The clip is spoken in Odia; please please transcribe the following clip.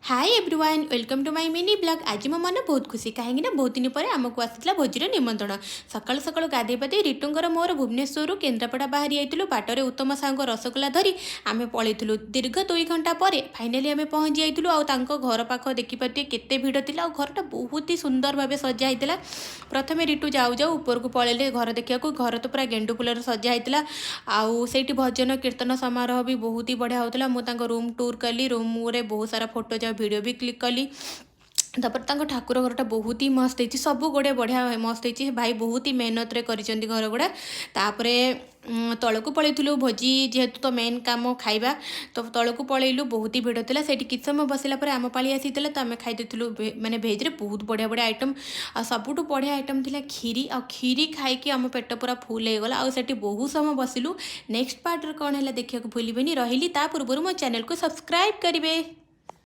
Hi everyone, welcome to my mini vlog. ଆଜି ମୋ ମନ ବହୁତ ଖୁସି, କାହିଁକି ନା ବହୁତ ଦିନ ପରେ ଆମକୁ ଆସିଥିଲା ଭୋଜିର ନିମନ୍ତ୍ରଣ। ସକାଳୁ ସକାଳୁ ଗାଧେଇ ପାଧେଇ ରିଟୁଙ୍କର ମୋର ଭୁବନେଶ୍ୱରରୁ କେନ୍ଦ୍ରାପଡ଼ା ବାହାରି ଯାଇଥିଲୁ। ବାଟରେ ଉତ୍ତମ ସାହୁଙ୍କ ରସଗୋଲା ଧରି ଆମେ ପଳେଇଥିଲୁ। ଦୀର୍ଘ 2 ଘଣ୍ଟା ପରେ ଫାଇନାଲି ଆମେ ପହଞ୍ଚି ଯାଇଥିଲୁ। ଆଉ ତାଙ୍କ ଘର ପାଖ ଦେଖିପାରୁଥିବେ କେତେ ଭିଡ଼ ଥିଲା। ଆଉ ଘରଟା ବହୁତ ହି ସୁନ୍ଦର ଭାବେ ସଜା ହେଇଥିଲା। ପ୍ରଥମେ ରିଟୁ ଯାଉ ଯାଉ ଉପରକୁ ପଳେଇଲେ ଘର ଦେଖିବାକୁ। ଘର ତ ପୁରା ଗେଣ୍ଡୁ ଫୁଲରେ ସଜା ହେଇଥିଲା। ଆଉ ସେଇଠି ଭଜନ କୀର୍ତ୍ତନ ସମାରୋହ ବି ବହୁତ ହି ବଢ଼ିଆ ହେଉଥିଲା। ମୁଁ ତାଙ୍କ ରୁମ୍ ଟୁର୍ କଲି। ରୁମ୍ରେ ବହୁତ ସାରା ଫଟୋ ଯାଉ ଭିଡ଼ିଓ ବି କ୍ଲିକ୍ କଲି। ତାପରେ ତାଙ୍କ ଠାକୁର ଘରଟା ବହୁତ ହି ମସ୍ତ ହେଇଛି। ସବୁ ଗୁଡ଼େ ବଢ଼ିଆ ମସ୍ତ ହେଇଛି। ଭାଇ ବହୁତ ହି ମେହନତରେ କରିଛନ୍ତି ଘର ଗୁଡ଼ା। ତାପରେ ତଳକୁ ପଳେଇଥିଲୁ। ଭୋଜି ଯେହେତୁ, ତ ମେନ୍ କାମ ଖାଇବା। ତ ତଳକୁ ପଳେଇଲୁ। ବହୁତ ହି ଭିଡ଼ ଥିଲା ସେଇଠି। କିଛି ସମୟ ବସିଲା ପରେ ଆମ ପାଳି ଆସିଥିଲା, ତ ଆମେ ଖାଇଦେଇଥିଲୁ। ମାନେ ଭେଜ୍ରେ ବହୁତ ବଢ଼ିଆ ବଢ଼ିଆ ଆଇଟମ୍। ଆଉ ସବୁଠୁ ବଢ଼ିଆ ଆଇଟମ୍ ଥିଲା କ୍ଷୀରି। ଆଉ କ୍ଷୀରି ଖାଇକି ଆମ ପେଟ ପୁରା ଫୁଲ୍ ହେଇଗଲା। ଆଉ ସେଠି ବହୁତ ସମୟ ବସିଲୁ। ନେକ୍ସଟ ପାର୍ଟରେ କ'ଣ ହେଲା ଦେଖିବାକୁ ଭୁଲିବେନି। ରହିଲି, ତା ପୂର୍ବରୁ ମୋ ଚ୍ୟାନେଲକୁ ସବସ୍କ୍ରାଇବ୍ କରିବେ।